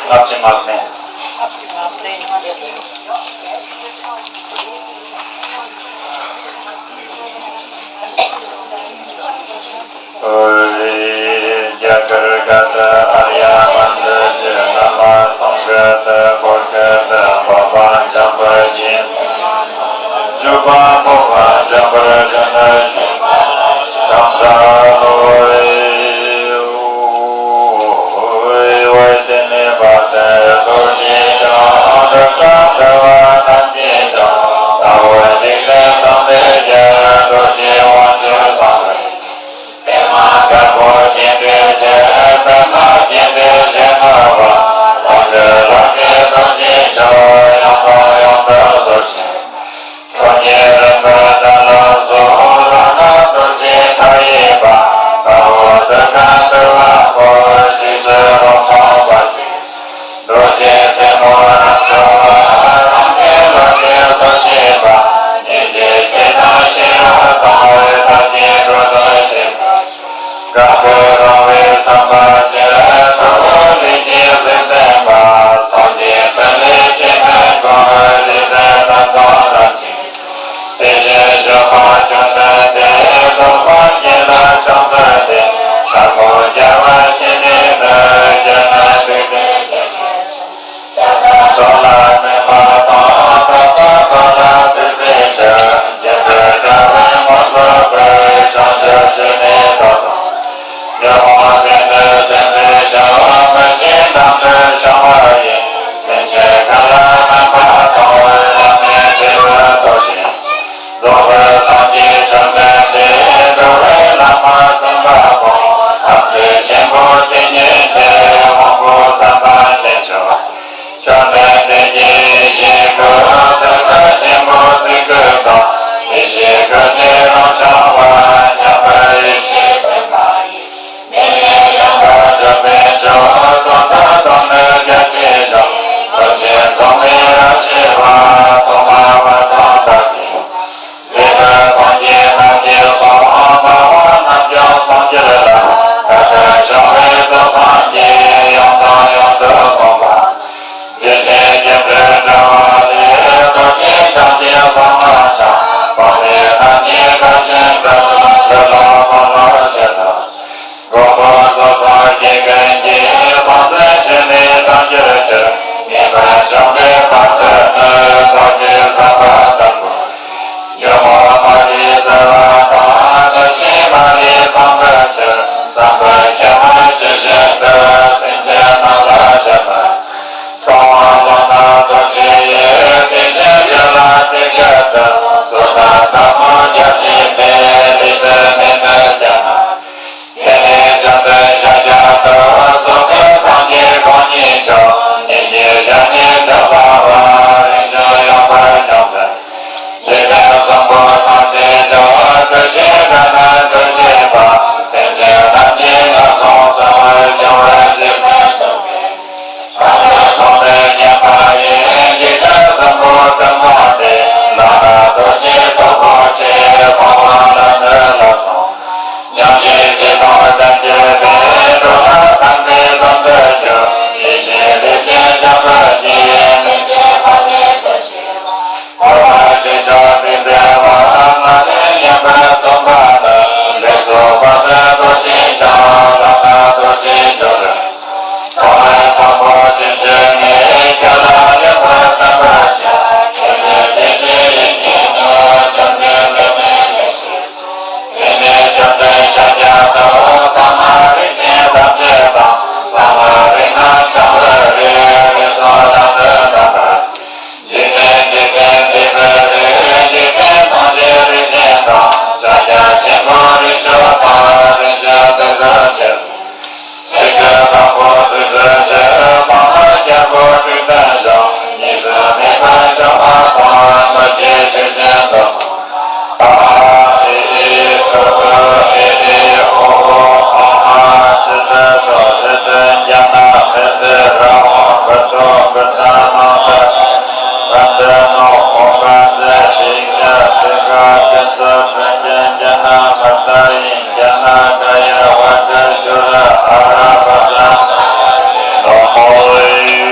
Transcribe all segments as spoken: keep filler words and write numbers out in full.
ལྔ་བཅུ་ང་བདུན། རྒྱ་གར་གར་ཨཱརྱ་པཎྜི་ཏ་ཞེས་བླ་མ་སངས་རྒྱས་ཏེ་འཁོར་སྐད་དེ་འབར་བ་འཇམ་དཔལ་གྱི་བཞུགས་པ་འཕོ་བ་འཇམ་དཔལ་གཞོན་ནུ་ཞིང་ཁམས་ལྷོ་ཡི་ཝཱ་ཡེ་ཏི་ནི་བ་དན་རྡོ་རྗེ་འཆང་། འདི་ལྟར་འདུལ་བ་རྣམས་ཀྱི་མཆོག་ལྟ་བུ་འཇིག་རྟེན་གསུམ་མདོའི་རྒྱལ། རྡོ་རྗེ་དབང་ཕྱུག་གསང་བའི་པདྨ་དཀར་པོ་སྤྱན་རས་གཟིགས། པདྨ་སྤྱན་རས་གཟིགས་ལྔ་པ། དབང་ཕྱུག་ལྷ་སྲས་རྡོ་རྗེ་འཆང་། ཡང་དང་ཡང་དུ་གསོལ་ཞིང་ཁྲོ་གཉེར་རིམ་པར་བདག་ལ་གསོལ། ལག་ན་རྡོ་རྗེ་ཐག་ཡིག་པ། དཔའ་བོ་དུར་ཁ་འདུལ་བ་པོ། རྗེས་སུ་རབ་ཏུ་བསྔགས་པ་ཞིག་རྡོ་རྗེ་རྩེ་མོ་རབ་འཕྲོ་བ། རང་གི་ལག་པས་གསོལ་བྱེད་པ། སྙིང་རྗེ་ཆེ་དང་ཤེས་རབ་དང་། ཐབས་ཀྱིས་འགྲོ་དོན་བྱེད་པ། དཀར་པོས་རང་བའི་བསམ་པ་ཅན། ཁྲོ་བོ་ལས་ཀྱི་གཟུགས་ལྡན་པ། སངས་རྒྱས་ཕྲིན་ལས་ཆེན་པོའི་མགོན། ལས་མཛད་རྣམ་དག་རབ་ཅིང་། དེ་བཞིན་གཤེགས་པ་བཅོམ་ལྡན་འདས། རྡོ་རྗེ་སྤྱན་ལ་ཕྱག་འཚལ་ཏེ། དཀར་པོ་རྒྱལ་བ་ཆེན་པོའི་གདུལ། རྒྱལ་བསྟན་བོད་དུ་སྐྱེ་བའི་ཕྱིར། རྒྱ་གར་མདོ་ལ་སྨན་པ་དང་། ཏག་ཏག་ཏོ་ལ་ཐུགས་བརྩེ་ཆེ། རྒྱལ་པོའི་དྲ་བའི་ངོ་མཚར་བོད། བྱང་ཆུབ་སྤྱོད་པའི་མདོ་དང་། ཉོན་མོངས་ཟིལ་གནོན་སེམས་ཅན་ཞི། མི་ཤེས་ནམ་དུ་བྱུང་བ་ཡི། སེམས་ཅན་ཀུན་ལ་སྨན་པ་དང་། བླ་མེད་འབྲས་བུ་ཐོབ་ཅིང་། རྫོགས་པའི་སངས་རྒྱས་བཅོམ་ལྡན་འདས། འགྲོ་བའི་བླ་མ་སྟོན་པ་པོ། དམ་ཚིག་ཆེན་པོ་དེ་ཉིད་ཀྱི། དབང་པོ་བསམ་པ་ཅན་མཆོག་བཅོམ་ལྡན་འདས་ཀྱི་ཡེ་ཤེས་སྐུ། ཚུལ་ཁྲིམས་ཆེན་པོའི་ཚིག་བརྒྱད་དང་། ཡེ་ཤེས་སྐུ་ཚེ་རབས་འཆང་བ། འཇམ་དཔལ་ཡེ་ཤེས་སེམས་དཔའ་ཡི། མིང་ནི་ཡོངས་དག་འཇམ་དཔལ་མཆོག་སྟོང་རྩ་སྟོང་ནི་རྒྱ་ཆེ་ཞིང་། སྟོབས་ཆེན་མཚུངས་མེད་རབ་ཞི་བ། ཐོག་མ་བར་དུ་བདག་གིས། འདས་པའི་སངས་རྒྱས་རྣམས་ཀྱིས་གསུངས། མ་འོངས་རྣམས་ཀྱང་གསུང་འགྱུར་ལ། མཐར་ཐུག་བྱུང་བའི་རྫོགས་སངས་རྒྱས། ཡང་དང་ཡང་དུ་གསུངས་པ། རྒྱལ་ཆེན་སྐྱབས་འགྲོའི་དྲ་བ་ལས། རྡོ་རྗེ་འཆང་གི་གསང་སྔགས་འཆང་། དཔག་མེད་རྣམས་ཀྱིས་བཀའ་བཞིན་དུ། འདི་ལ་མ་ལོག་ཞེ་དྲག་མགོན་པོ་རྫོགས་སངས་རྒྱས་ཀུན་གྱི། གསང་མཛད་འབྱོན་ནས་དམ་གྱུར་ཕྱིར། ངེས་པར་འབྱུང་པོའི་བར་དུ་ནི། བདག་གིས་བསམ་པ་ལྟར་བསྒོམ། ཉོན་མོངས་མ་ལུས་སེལ་བ་དང་། བདག་བཞིན་མ་ལུས་ཕམ་པའི་ཕྱིར། བསམ་པ་ཁྱད་པར་ཇི་བཞིན་དུ། སེམས་ཅན་རྣམས་ལ་སྤྱད་པར། གསང་བ་བླ་ན་རྡོ་རྗེ་ཡིས། དེ་བཞིན་གཤེགས་ལ་དེ་སྐད་དུ། སོ་ཐར་ཐལ་མོ་སྦྱར་བྱས་ཏེ། ལུས་དེ་མེ་ནི་བརྒྱ་ན། དེ་ནས་བཅོམ་ལྡན་ཤཱཀྱ་ཐུབ། རྫོགས་པའི་སངས་རྒྱས་དགོངས་གཉིས་མཆོག་སྙིང་རྗེའི་ཞལ་ནས་ཕྱག་འཚལ་བ། རིན་ཆེན་ཡོན་ཏན་རྒྱ་མཚོ། འཇིག་རྟེན་གསུམ་པོ་ཐམས་ཅད་མཆོག་འདུ་བྱེད་དགྲ་རྣམས་འདུ་བྱེད་པ། སེམས་ཅན་རྣམས་ཀྱི་ངན་སོང་གསོལ་བར་འབྱུང་བའི་སྲིད་པའི་མཚོ་ཁའི། ས་ལ་སོགས་པའི་བརྒྱན་པ་ཡི། འཇིག་རྟེན་གསུམ་པོ་ཀུན་སྤངས་ཏེ། བླ་ན་རྡོ་རྗེ་ཐོབ་གོ་ཆེད། གསང་བ་ལ་ནི་ལག་སོང་། ཉམས་ཀྱི་བྱེད་དང་ལྡན་གྱུར་པའི། འགྲོ་ལ་ཕན་པའི་དོན་དུ་གྱུར། ཡེ་ཤེས་ལས་ཅན་འཇམ་དཔལ་གྱིས། མི་མཇེད་ཕ་ནས་བསྟོད་ཆེ་བ། ཐོབ་པར་ཞུ་ཕྱིར་གཟིགས་མཛད་པ། ང་ནི་སྙན་པར་བརྩམས་པ་ནི། ལེགས་སོ་བ་དན་རྡོ་རྗེ་འཆང་། བླ་ན་རྡོ་རྗེ་འཆང་རིན་ཆེན། གསང་བའི་དང་པོ་དེ་བཞེས་ནས། ཁྱེད་ལ་སྙན་པར་བསྟན་པར་བྱ། ཁྱེད་ནི་མཛད་ཅིང་ཡིད་ཀྱིས་ནི། བཅོམ་ལྡན་འདས་ནི་ལེགས་ཤེས་སོ། དེ་ནས་བཅོམ་ལྡན་ཤཱཀྱ་ཐུབ། གསང་སྔགས་རིན་ཆེན་ཐམས་ཅད་དང་། གསང་སྔགས་རིགས་ལྔ་འཆང་བའི་རིགས། རིགས་གསུམ་ལམ་དུ་བསྟན་པར། འཇིག་རྟེན་འཇིག་རྟེན་འདས་པའི་རིགས། འཇིག་རྟེན་ཐམས་ཅད་རིགས་ཅན་དང་། ཕྱག་རྒྱ་ཆེན་པོའི་རིགས་མཆོག་དང་། རིན་ཆེན་ཚུལ་དུ་ཆེ། ཚིག་གི་དང་པོ་ཚིག་ཚིག་གཅིག་གསང་སྔགས་རྒྱལ་པོ་དྲུག་ལྡན་བཞག་གཉིས་སུ་མེད་པར་བརྗོད་པ་དང་། མི་སྐྱེ་ཤེས་བཞིན་དུ་གསུངས། ཨ་ཨི་ཨི་ཨུ་ཨུ་ཨེ་ཨི་ཨོ་ཨོ་ཨ་ཨ། ཤེས་ཚད་དང་ཤེས་ཚད་རྒྱ་ན་མེ་ཏི་ར་ཝང་བུ་ཐོ་བུ་ཏ་ནང་ད་བན་དེ་ནོ་ཨོ་ག་ཛེ་ཤིང་ཀྱ་ཏི་ཀ་ཅན་ཚ་ཚན་ཅན་རྒྱ་ན་མི་ད་ཡིན། རྒྱ་ན་ཀ་ཡ་བ་ཀ་ཤུ་ར་ཨ་ར་བ་ད་ནོ་མོ་ལི།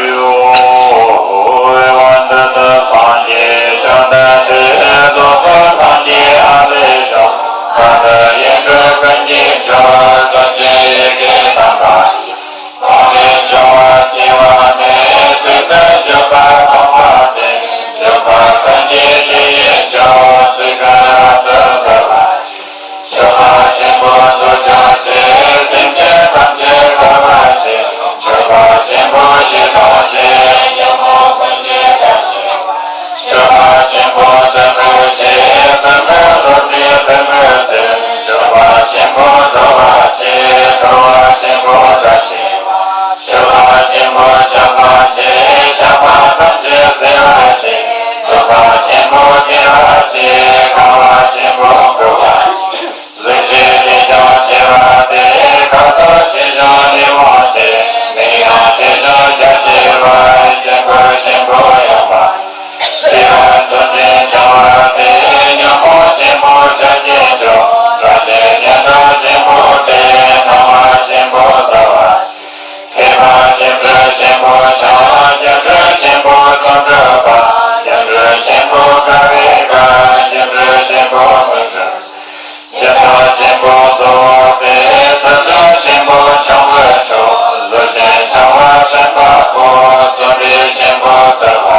ཆེན་པོ་གཙོ་བོ་སྟེ། ཚུལ་ཁྲིམས་ཆེན་པོ་འཆང་བའི་མཆོག་གཟུགས་ཅན་འཆང་བ་བསྟན་པ་པོ། བརྩོན་འགྲུས་ཆེན་པོ་དར་བ།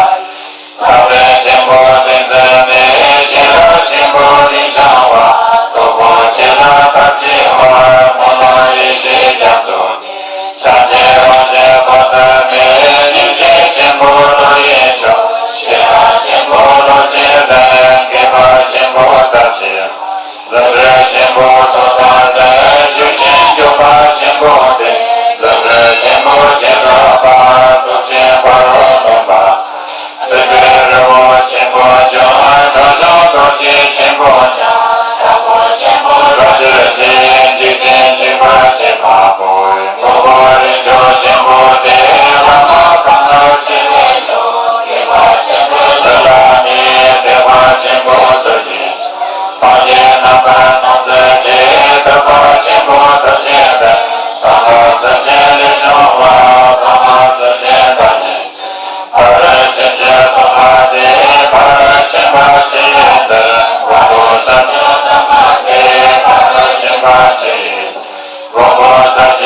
ས་བོན་ཆེན་པོ་ཏིང་འཛིན་ནི། ཤེས་རབ་ཆེན་པོ་རིན་འཆང་བ། སྟོབས་པོ་ཆེ་ལ་ཐབས་ཆེ་བ། སྨོན་ལམ་ཡེ་ཤེས་རྒྱ་མཚོ། ཕྱག་རྒྱའི་རང་བཞིན་བར་དུ་མེད། སྙིང་རྗེ་ཆེན་པོ་བློ་ཡི་མཆོག་ཤེས་རབ་ཆེན་པོ་བློ་ཆེན་ལྡན། དགེ་བ་ཆེན་པོ་ཐབས་ཆེ། རྫུ་འཕྲུལ་ཆེན་པོ་ཐོབ་ཐང་ལྡན། ཤུགས་ཅན་སྐྱོབ་པ་ཆེན་པོ་སྟེ། རྫུ་འཕྲུལ་ཆེན་པོ་བྱེ་བྲག་པ། སྟོབས་ཆེན་ཕ་རོལ་གནོན་པ། སྲིད་པའི་རི་བོ་ཆེན་པོ་འཇོམས། དྲག་ཞན་གདོན་བགེགས་ཆེན་པོ་འཇོམས། དྲག་པོ་ཆེན་པོ་དྲག་ཤེད་ཅན། འཇིག་རྟེན་འཇིགས་པ་ཆེ་མང་པོ། མགོན་པོ་རིགས་མཆོག་ཆེན་པོ་སྟེ། བླ་མ་གསང་སྔགས་ཆེ་བའི་མཆོག་དགེ་བ་ཆེན་པོ་ཚུལ་ལ་ནི། བདེ་བ་ཆེན་པོ་ཚུལ་གྱི་སངས་རྒྱས་རྣམ་པར་སྣང་མཛད་ཅིང་། ཐུབ་པ་ཆེན་པོ་ཐུགས་རྗེ་ལྡན། གསང་སྔགས་ཚུལ་ཆེན་ལས་བྱུང་བ། གསང་སྔགས་ཚུལ་ཆེན་བདག་ཉིད་ཕ་རོལ་ཕྱིན་བཅུའི་ཐོག་མ་སྟེ། ཕ་རོལ་ཕྱིན་པ་ཆོས་ཡི་རྩལ། དབང་པོ་སངས་རྒྱས་དམ་པ་སྟེ། ཕ་རོལ་ཕྱིན་པ་ཆོས་ཡི་རྩལ། དབང་པོ་སངས་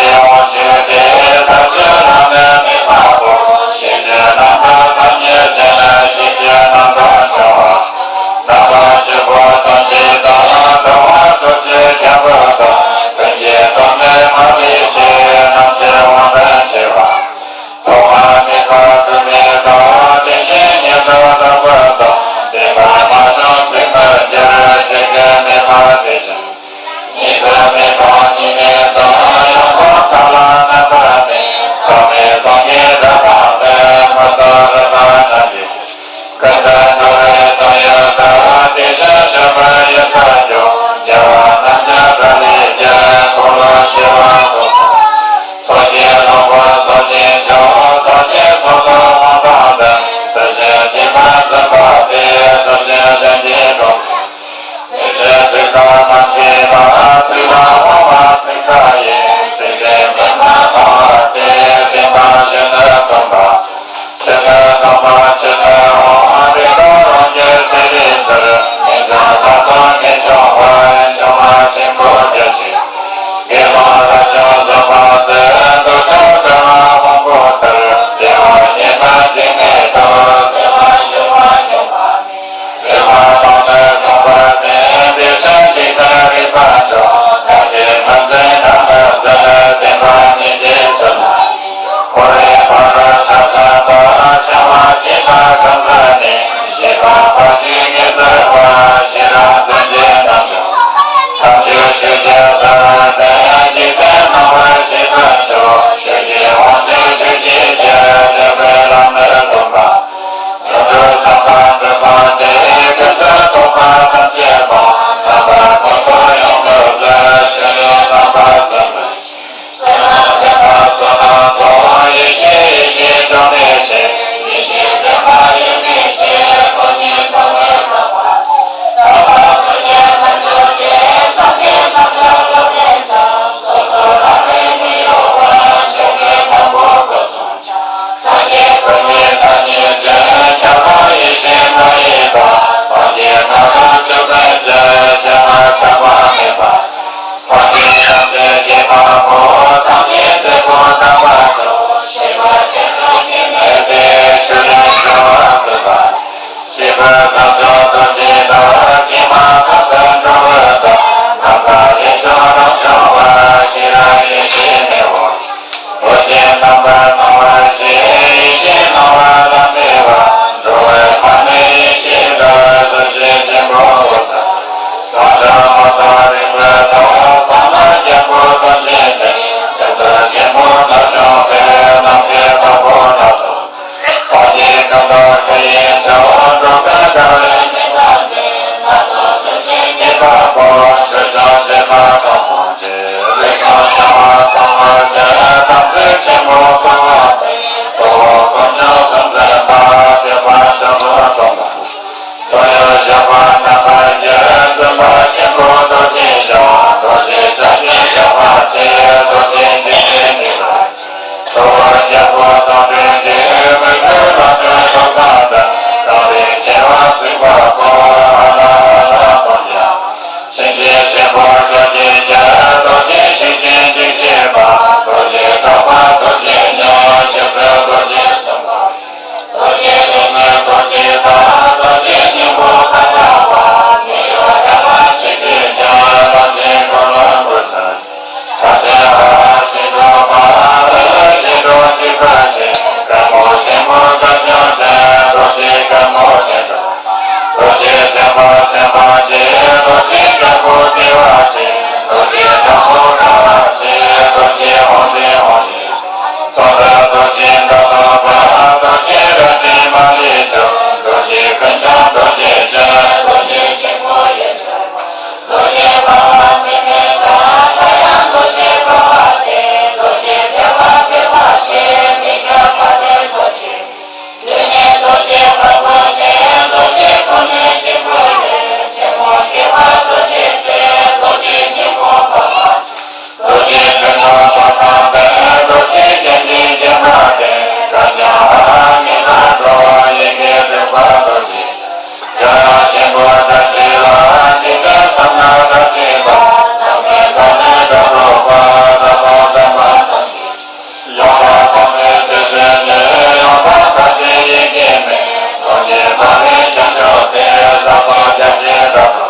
ཉེས་པ་རེ་ཅན་ཆོག་སྟེ་ས་ཐོག་རྒྱ་ཆེན་དྲག་ཏུ།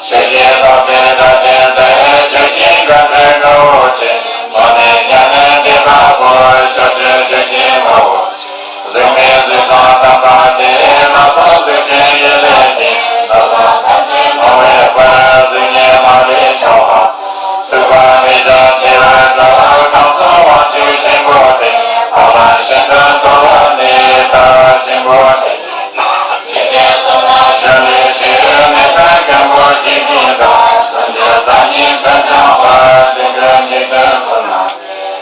ཆོས་ཀྱི་ཐོག་ཏུ་དྲག་ཅན་ཏེ་ཆོས་ཀྱི་དགའ་སྤྲོའི་དགའ་བོ་ཆེ། མོ་ནི་ཉ་ནི་འདི་པ་པོ་ཕྱོགས་བཅུའི་ཆོས་ཀྱི་དགའ་བོ་ཆེ། གཟུགས་མེད་གཟུགས་བཟང་དམ་པ་དེ། སྣ་ཚོགས་གཟུགས་ཅན་ཡུལ་ལས་ཀྱི། ས་དང་ཐམས་ཅད་མང་བའི་བར། གཟུགས་བརྙན་མ་ལུས་འཆང་བ། གཟུགས་པ་མི་འཆང་བྱེ་བ་དྲུག་གང་གསུང་དབང་ཕྱུག་ཆེན་པོ་དེ། འཕགས་ལམ་ཤིན་ཏུ་མཐོ་བ་ནི། ལྟ་བ་ཆེན་པོ་དེ། འཇིག་རྟེན་གསུམ་ན་བྱོན་པའི་ཕྱིར། གནས་བརྟན་སྐྱོང་པོ་དགྱེས་པའི་བདག་སུམ་ཅུ་རྩ་གཉིས་མཚན་འཆང་བ། དུས་ཀུན་འཇིག་རྟེན་གསུམ་ན།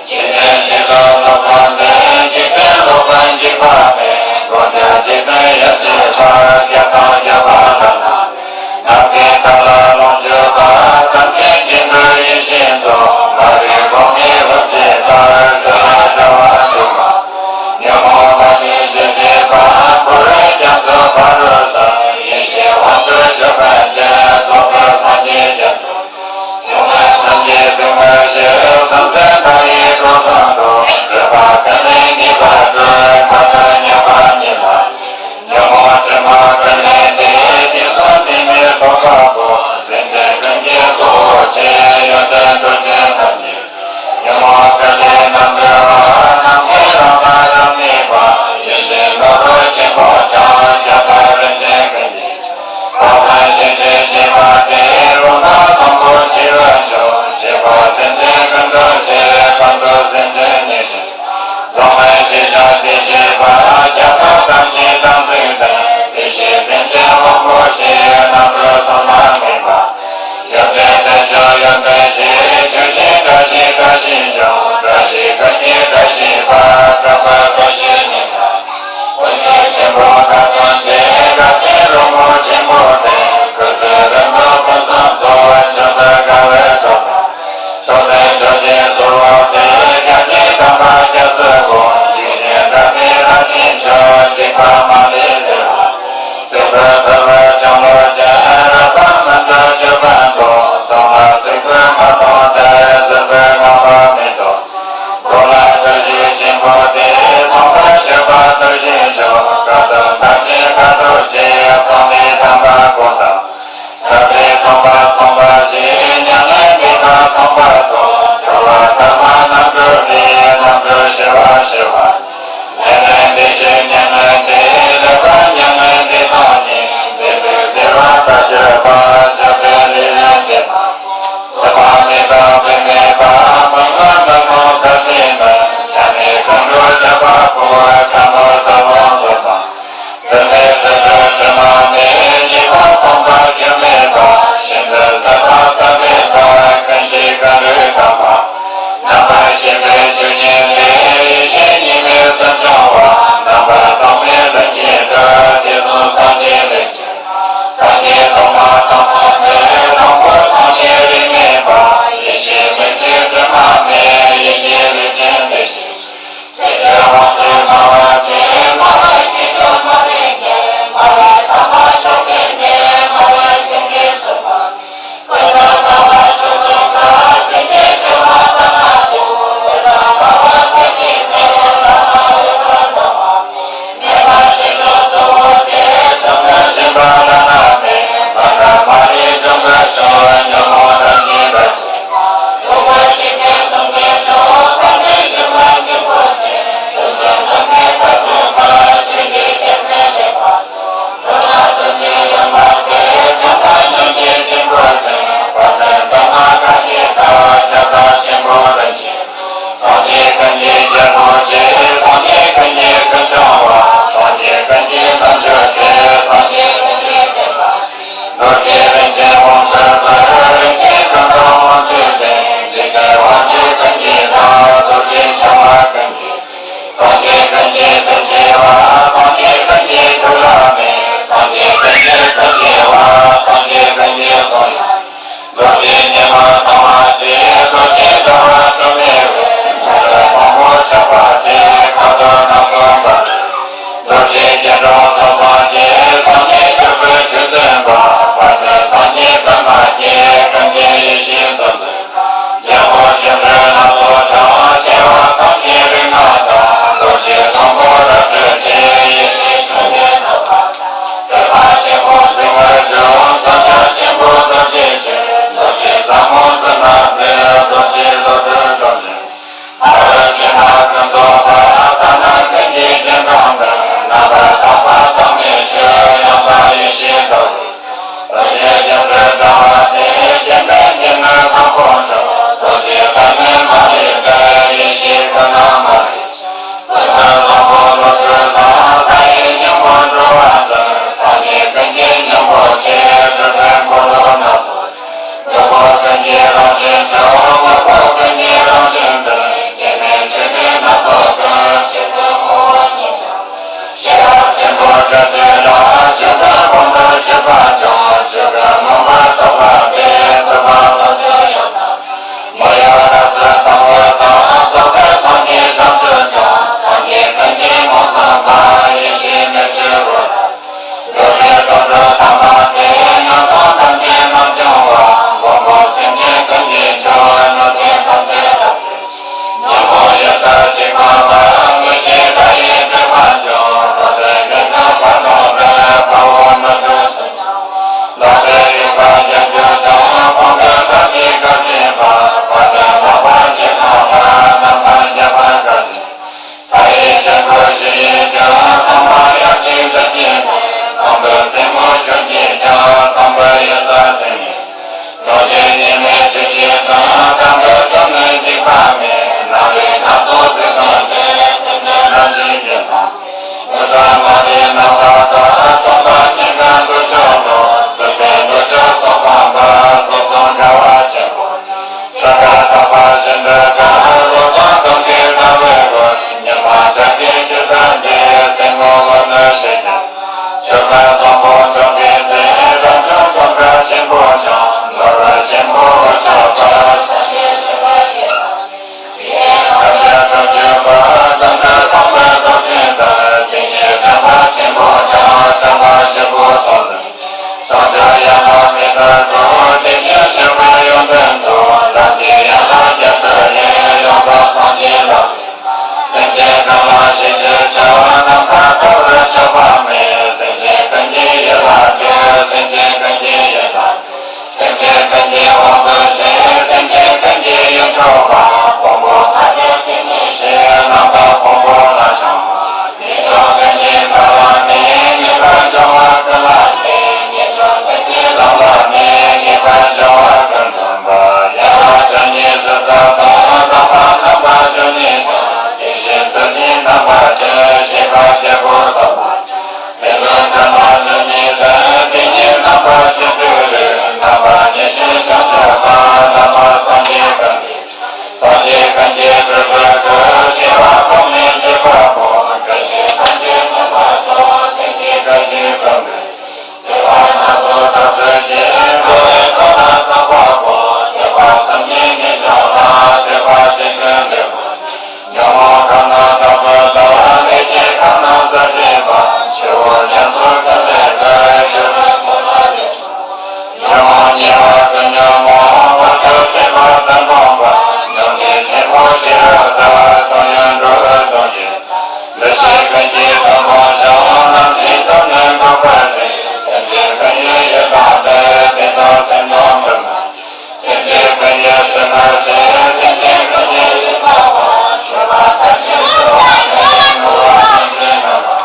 འཇིག་རྟེན་ཞི་ལུ་སློབ་དཔོན་འདི། འཇིག་རྟེན་སློབ་དཔོན་འཇིགས་པ་མེད། མགོན་སྐྱོབ་འཇིག་རྟེན་ཡབ་རྗེ་འཕགས། སྐྱབས་དང་སྐྱོབ་པ་ལ་ན། ནམ་མཁའི་མཐའ་ལ་ལོངས་སྤྱོད་པ། ཐམས་ཅད་སྐྱེ་འགྲོའི་ཡེ་ཤེས་མཚོ། འབར་བའི་གོང་ནས་འོད་བཀྱེ་བར། བསིལ་བ་བྱ་བ་འཇུག་པ། ཉོན་མོངས་མ་ལུས་ཞི་བྱེད་པ། འཁོར་བའི་རྒྱ་མཚོ་ཕ་རོལ་སོན། ཡེ་ཤེས་དབང་དུ་གྱུར་པའི་ཕྱིར། རྫོགས་པའི་སངས་རྒྱས་རྒྱན་དུ། ཡུམ་སངས་རྒྱས་སྡུག་བསྔལ་ཞི། སངས་རྒྱས་མཐའ་ཡས་གྲོལ་གསུམ་དུ། སྒྲིབ་པ་ཀུན་ལས་འདས་པར་གྲོལ། མཁའ་ལྟར་མཉམ་པ་ཉིད་ལ། ཉོན་མོངས་དྲི་མ་ཀུན་ལས་འདས། དུས་གསུམ་འདི་ཉིད་རྟོགས་པ་པོ། སེམས་ཅན་ཀུན་གྱི་གཙོ་བོ་ཆེ། ཡོན་ཏན་རྡོ་རྗེ་རྣམ་བསྒྱིངས། ཉོན་མོངས་ཀུན་ལས་རྣམ་གྲོལ་བ། ནམ་མཁའི་རང་ལ་རང་གནས་པ། ཡེ་ཤེས་ནོར་བུ་ཆེན་པོ་འཆང་། ཁྱབ་བདག་རིན་ཆེན་ཀུན་གྱི། དཔག་བསམ་ཤེས་བྱའི་དགྱེས་པ་དེ། རོལ་པ་བཟང་པོ་ཆེ་བའི་མཆོག་གཅེས་པ་སེམས་ཅན་ཀུན་ཏུ་བཞེས། ཀུན་ཏུ་སེམས་ཅན་ནི་ཞིང་། བཟང་པོའི་ཞིང་ཤར་དེ་བཞེད་པ། ཁྱབ་བདག་དམ་ཅན་དམ་ཚིག་ལྡན། དེ་བཞིན་སེམས་ཅན་དབང་པོ་ཆེ། རྣམ་གྲོལ་གསུམ་ལ་དམིགས་པ། ཡོན་ཏན་དོན་ཞུ་ཡོན་ཏན་ཆེ། ཆོས་བཞིན་བཀྲ་ཤིས་བཀྲ་ཤིས་ཤོག་བཀྲ་ཤིས་ཀུན་གྱི་བཀྲ་ཤིས་པ། གྲགས་པའི་བཀྲ་ཤིས་ཉི་ཟླ། ཀུན་གྱི་ཆེན་པོ་དགའ་སྟོན་ཆེ། དགའ་ཆེན་རོལ་མོ་ཆེན་པོ་དེ། ཁུ་ཚུར་རིམ་གྲོ་ཕུན་སུམ་ཚོགས། མཆོག་ཏུ་དགའ་བའི་གྲོགས་དང་། མཆོག་ཏུ་མཆོག་གི་གཙོ་བོ་དེ། སྐྱབས་ཀྱི་དམ་པ་སྐྱབས་སུ་དགོངས། འཇིག་རྟེན་དགའ་སྟོན་རབ་ཀྱིས་མཆོད། འཇིགས་པ་མ་ལུས་སེལ་བ། བརྩེ་བའི་བུ་བོའི་སྤྱང་ལོ་ཅན། རབ་དང་མི་འབྲལ་སྤྱོད་པ་མཐོ། སྟོན་པ་བརྩེ་བའི་མ་དང་ལྡན། བཟོད་པའི་བསྔགས་པ་མེ་ཏོག་མགོ་ལ་བཀྲ་ཤིས་ཆེན་པོ་དེ། ཚངས་པར་སྤྱོད་པ་དོན་ཞིང་འཇོག་བཀའ་དང་དམ་ཆོས་ཁ་དོག་གཅིག་ཚངས་པའི་དམ་པ་གོ་དང་། དམ་ཚིག་ཚངས་པ་ཚངས་པ་ཞིག་ཉམས་ལེན་འདི་དག་ཚངས་པ་ཐོབ། གྲོལ་བ་ཐ་མ་རྣམ་གྲོལ་ལས། རྣམ་གྲོལ་ཞི་བ་ཞི་བ། ཉམས་ལེན་འདི་ཞིག་ཉམས་ལེན་འདི། ལེགས་པར་ཉམས་ལེན་འདི་དང་ཉིད། འདི་དུས་སེལ་བ་དག་གྱུར་པ། ཕྱག་འཚལ་ལེགས་ལེགས་འདེབས་པ། ཐོགས་པ་མེད་པ་དཔེ་མེད་པ། མི་མངོན་མི་མཐོང་ཟབ་ཆེན་མོད། ཆ་མེད་ཀུན་འགྲོ་ཁྱབ་པ་པོ། ཕྲ་མོ་ས་བོན་སོགས་དང་། དུ་མེད་དུ་སྤྲོས་དྲི་མ་མེད། ཡེ་བ་སྟོང་པ་རྒྱུ་མེད་པ། ཤིན་ཏུ་ཟབ་པ་ཟབ་པའི་མཐར། ཀུན་ཤེས་ཀུན་རིག་དམ་པ། རྣམ་པར་ཤེས་པའི་ རྫོགས་པ་ས་ན་ཀུན་གྱི་རྒྱན་དང་ལྡན། རྣམ་པར་དག་པ་ཐོགས་མེད་ཆོས། ཡང་དག་ཡེ་ཤེས་རྡོ་རྗེ། རྩ་བཞིའི་སྒྱུ་འཕྲུལ་དྲ་བ་སྟེ། བརྒྱན་པའི་རྒྱན་ནི་དྭགས་པོ་མཆོག་རྡོ་རྗེ་གདན་ནི་མ་ལུས་ལྡན། ཡེ་ཤེས་ཀུན་ལ་མ་ལུས་འཆར། ཀུན་ཏུ་བཟང་པོ་བློ་གྲོས་བཟང་། ས་ཡི་སྙིང་པོར་འགྲོ་བ་འཛིན། སངས་རྒྱས་ཀུན་གྱི་སྙིང་པོ་ཆེ། སྤྲུལ་པའི་འཁོར་ལོ་སྣ་ཚོགས། ལུས་པོ་ཀུན་གྱི་རང་བཞིན་འཕྲོད། དངོས་པོ་ཀུན་གྱི་རང་བཞིན་འཛིན། སྐྱེ་མེད་ཆོས་སྡེ་སྣ་ཚོགས་ཀུན། ཆོས་ཀུན་དངོས་པོ་ཉིད་ཀྱང་། ཤེས་རབ་ཆེན་པོ་རྒྱ་ཆེ་ལ། ཆོས་ཀུན་ཁོང་དུ་ཆུད་པ་འབྱུང་། ཆོས་ཀུན་མངོན་པར་རྟོགས་པ་སྟེ། ཐུབ་པ་ལོངས་སྤྱོད་ཡང་དག་མོ་ཡང་རབ་ཏུ་དང་བ་དང་། རྫོགས་པའི་སངས་རྒྱས་བྱང་ཆུབ་ཕྱོགས། སངས་རྒྱས་ཀུན་གྱི་ངོ་བཟུང་བ། ཡེ་ཤེས་མེ་ལྕེ་འོད་རབ་གསལ། འགྲོ་བའི་དོན་སྒྲུབ་དམ་པ་སྟེ། ངན་སོང་ཐམས་ཅད་རྣམ་སྦྱོང་བ། མགོན་པོ་སེམས་ཅན་ཀུན་གྱི་མཆོག་སེམས་ཅན་ཐམས་ཅད་རབ་སྒྲོལ། ཉོན་མོངས་ཡུལ་དུ་འཇིགས་པ་མེད། མངོན་ཤེས་དགྲ་ཡི་དྲེགས་པ་འཇོམས། བློ་ལྡན་རྒྱལ་བྱེད་དཔལ་དང་ལྡན། དཔའ་བོ་མི་བཟོད་སུ་ཀྱང་། ལག་པའི་རིག་པ་རྒྱན་ཆོས་ཀྱང་། ཕུང་པོའི་ཁམས་ཀྱི་གར་ཆེན་པ། དཔལ་ལྡན་ལག་པ་འགྱེད་པ་མེད། ནམ་མཁའ་འགྱེད་པ་གར་ཆེན། ས་ཡི་རྒྱལ་པོ་ཞི་བའི་སྤྲུལ། དམ་པ་ཡབ་ཀྱི་མཛུབ་དཀྱིས་བསྣུན། དང་པོའི་སྲིང་མོ་ཁྱོད་ཀྱིས་ཀྱང་། བཟང་པོའི་ཡུལ་ས་མཚན་ཉིད། རྡོ་རྗེ་ཉི་མའི་ཆུ་སྐྱེས་དང་། དམ་པའི་དོན་ནི་འཇིགས་པ་མེད། ནམ་རིང་སྣ་ཚོགས་གཟུགས་དང་བཅས། སེམས་ཅན་རྣམས་ཀྱི་རྒྱུད་དང་། མི་རྟག་མ་ལུས་རྣམ་དག་དང་། སྟོང་པ་ཉིད་ཀྱི་འདུ་ཕྱོགས་ལ། སྲིད་པའི་འདོད་ཆགས་སོགས་སྤངས་པ། སྲིད་གསུམ་དགའ་བ་ཆེན་པོ། ཤ་ཁྲག་དག་པ་བཞིན་དུ་གང་། བློ་བཟང་དུང་གི་ཟླ་བའི་འོད། ཉི་མ་འཆར་ཀའི་ཆུ་ལྟར་མཛེས། སེན་མོ་འོད་ནི་ཞེས་བྱ། ཆོས་སྐུ་བཟང་པོ་འདུ་བའི་རྩེ། རབ་བྱུང་སྟོན་ཀ་ཆེན་པོ་འཆང་། ནོར་བུ་ཆེན་པོ་འོད་ཆགས་པ། སངས་རྒྱས་སྤྲུལ་པ་ཡི་དམ། ཐམས་ཅད་དོན་བརྒྱུད་པ། བཟང་སྤྱོད་གོང་མའི་རྡོ་རྗེ་ལྟར། དེ་ཉིད་དྲན་པ་ཆེན་པོ་འཆང་། དྲན་པ་ཆེན་པོ་སྟོང་ཟད། བྱང་ཆུབ་ཡན་ལག་མི་འདའ་འགྲོ། དེ་བཞིན་གཤེགས་པའི་ཡོན་ཏན་རྫོགས། ལམ་གྱི་ཡན་ལག་བརྒྱད་ཚུལ་ལས། ཡང་དག་སངས་རྒྱས་ལ། སེམས་ཅན་ཀུན་ལ་ཞི་བྱེད་ཕྱག་ནམ་མཁའ་ལྟ་བུར་ཆགས་པ་མེད། སེམས་ཅན་ཀུན་གྱི་ཡིད་ལ་བརྟེན། སེམས་ཅན་ཀུན་གྱི་ཡིད་ལ། སེམས་ཅན་ཀུན་གྱི་དབང་དུ་བྱས། སེམས་ཅན་ཀུན་གྱི་ཡིད་འཕྲོག་པ། དབང་པོ་ཐ་དད་དེ་ཉིད་ཤེས། རྣམ་དག་དབང་པོ་ལ་བྱང་། ངེས་འབྱུང་ཀུན་གྱི་མཐའ་ལ་གནས། ངེས་པར་འབྱུང་བ་ཀུན་ལ་བརྟེན། ངེས་འབྱུང་ཀུན་གྱི་ལམ་ལ་གནས། ངེས་པར་འབྱུང་བ་ཀུན་འདུན་པ། ཡན་ལག་བཅུ་གཉིས་གཟི་རྩ་དང་། དང་པོ་རྣམ་པ་བཅུ་གཉིས་དང་། དེ་བཞིན་ཚུལ་བཞིན་རྣམ་པ་བཅུ། ཤེས་པ་རྒྱལ་པོ་ཐོབ་པ། དེ་ལུས་འདུན་པ་བཅུ་གཉིས་ལྡན། དེ་ཉིད་རྣམ་པ་བཅུ་དྲུག་རིགས། རྣམ་པ་ཉི་ཤུ་བྱང་ཆུབ་ལམ། བླ་མ་སངས་རྒྱས་ཀུན་གྱི། སངས་རྒྱས་ཀུན་གྱི་སྤྲུལ་པའི་སྐུ། སྐྱེ་བ་ཐོག་མེད་རྒྱས་པ་པོ། སྐུ་བཞི་ཐམས་ཅད་མངོན་པར་རྫོགས། སེམས་ཀྱི་སྐུ་བཞི་ཀུན་གྱི། དེ་བ་སྣ་ཚོགས་ཐབས་ཚུལ་གྱིས། འགྲོ་བའི་འཁོར་ལ་གཏོགས་པ་པོ། ཐེག་པ་གསུམ་གྱི་ངེས་འབྱུང་ལ། ཐེག་པ་ཆེན་པོའི་འབྲས་བུ། ཉོན་མོངས་ཁམས་རྣམས་ཟག་པ་དང་། ལས་ཀྱི་ཁམས་རྣམས་ཟག་བྱེད་པ། ཆུ་བོ་རྒྱ་མཚོ་ཀུན་ལས་བཏུས། ཤེས་རབ་འཁོར་ལོ་ལས་བྱུང་། ཉོན་མོངས་ཉེ་བ་ཀུན་ཉོན་མོངས། ལོངས་སྤྱོད་ཆེན་པོ་ཀུན་སྤངས་པ། ཉོན་ཅིག་ཆེན་པོ་ཤེས་རབ་ལྟར། དོན་ཡོད་འགྲོ་བའི་དོན་བྱེད། འདུ་ཤེས་ཀུན་གྱི་དོན་སྤོང་ཞིང་། རྣམ་ཤེས་དོན་ནི་འགོག་པར་བྱེད། སེམས་ཅན་ཀུན་གྱི་ཡིད་དང་ལྡན། དེ་དག་སེམས་དང་མཐུན་པར། སེམས་ཅན་ཀུན་གྱི་ཚུལ་མཐར་ཕྱིན། སེམས་ཅན་ཀུན་གྱི་ཡིད་འཕགས་པ། སྤྱོད་པ་མཐར་ཕྱིན་འགྲོ་བ་ནི། འགྲོ་བ་ཐམས་ཅད་ནམ་མཁའ།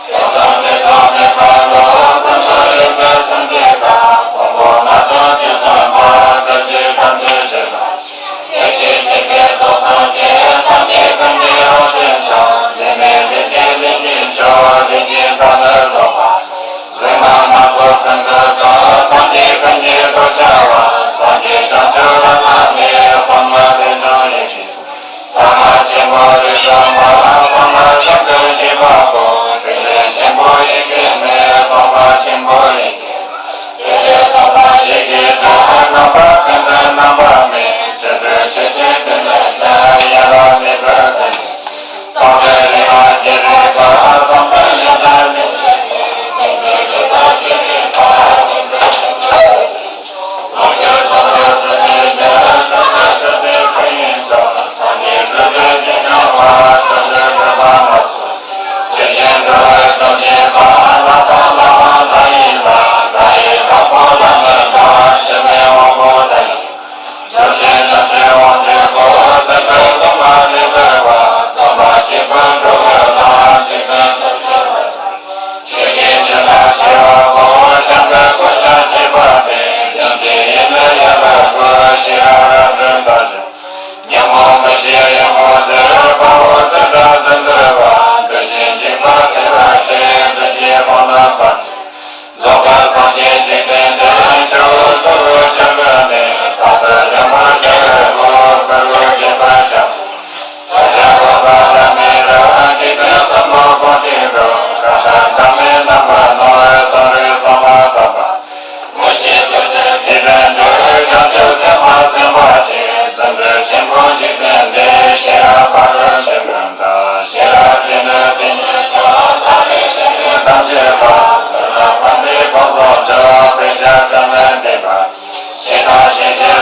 དུས་གསུམ་དུས་མཚམས་མེད་པར་རློམ། དཀོན་མཆོག་ཡོན་ཏན་གསུམ་གྱི་བདག། ཕུང་པོ་མ་དག་དུས་གསུམ་པ། སྐད་ཅིག་ཐམས་ཅད་ཆོས་ཐམས་ཅད། སྐད་ཅིག་གཅིག་གིས་ཚོགས་སངས་རྒྱས། སངས་རྒྱས་ཀུན་གྱི་རང་བཞིན་འཆང་། ལུས་མེད་ལུས་ཀྱི་ལྷུན་གྱིས་ཆོད། ལྷུན་གྱིས་བདག་ནི་རློམ་པ། གཟུགས་རྣམས་སྣ་ཚོགས་ཀུན་ཏུ་གང་། སངས་རྒྱས་ཀུན་གྱི་ཐུགས་ཆེ་བ། སངས་རྒྱས་བྱང་ཆུབ་བླ་ན་མེད། གསང་སྔགས་རིན་ཆེན་ཡེ་ཤེས། གསང་སྔགས་ཆེན་པོ་རིགས་གསུམ་པ། གསང་སྔགས་ཀུན་གྱི་རྒྱུད་པ་པོ། ཏིང་ངེ་འཛིན་ཆེན་པོ་ཡི་གེ་མེད། སྟོང་པ་ཆེན་པོ་ཡི་གེ། དེ་ལས་སྟོང་པ་ཡི་གེ་སྒྲ། རྣམ་པ་ཀུན་ཏུ་རྣམ་པ་མེད། སྤྱོད་འབྲས་ཆོས་ཅན། དེ་ལས་ཀྱང་ཡན་ལག་མེད་པའི་མཚན་ཉིད། བསམ་གཏན་རིག་པ་རྒྱས་པའི་ཆ། བསམ་གཏན་ཡོན་ཏན་རིག་པའི་རྒྱན། ཏིང་འཛིན་རིག་པ་རྒྱས་པའི་ཆ། ཏིང་འཛིན་རིག་པ་རྒྱས་པའི་ཆ། ལོངས་སྤྱོད་རྫོགས་པའི་ཀུན་ནས་བརྒྱན། སྤྲོས་བྲལ་སྤྲོས་པའི་ཀུན་ཡིན་ཕྱོགས། སངས་རྒྱས་སྤྲུལ་པའི་རྒྱན་འཆང་བ། སྤྱོད་འབྲས་སྤྲོས་པ་མ་བཙུན། ཇི་བཞིན་འགྲོ་བའི་དོན་བྱེད་པ། ལྷ་དང་ལྷ་མ་ལྷ་ཡི་ལྷ། ལྷ་ཡི་དྭགས་པོ་ལྷ་ནི་ལྷ། འཆི་མེད་དབང་པོ་ལྷ་ཡི། བྱམས་ཆེན་བྱང་ཆུབ་དབང་ཕྱུག་གོ། སྲིད་པའི་སྡུག་བསྔལ་ལས་འདས་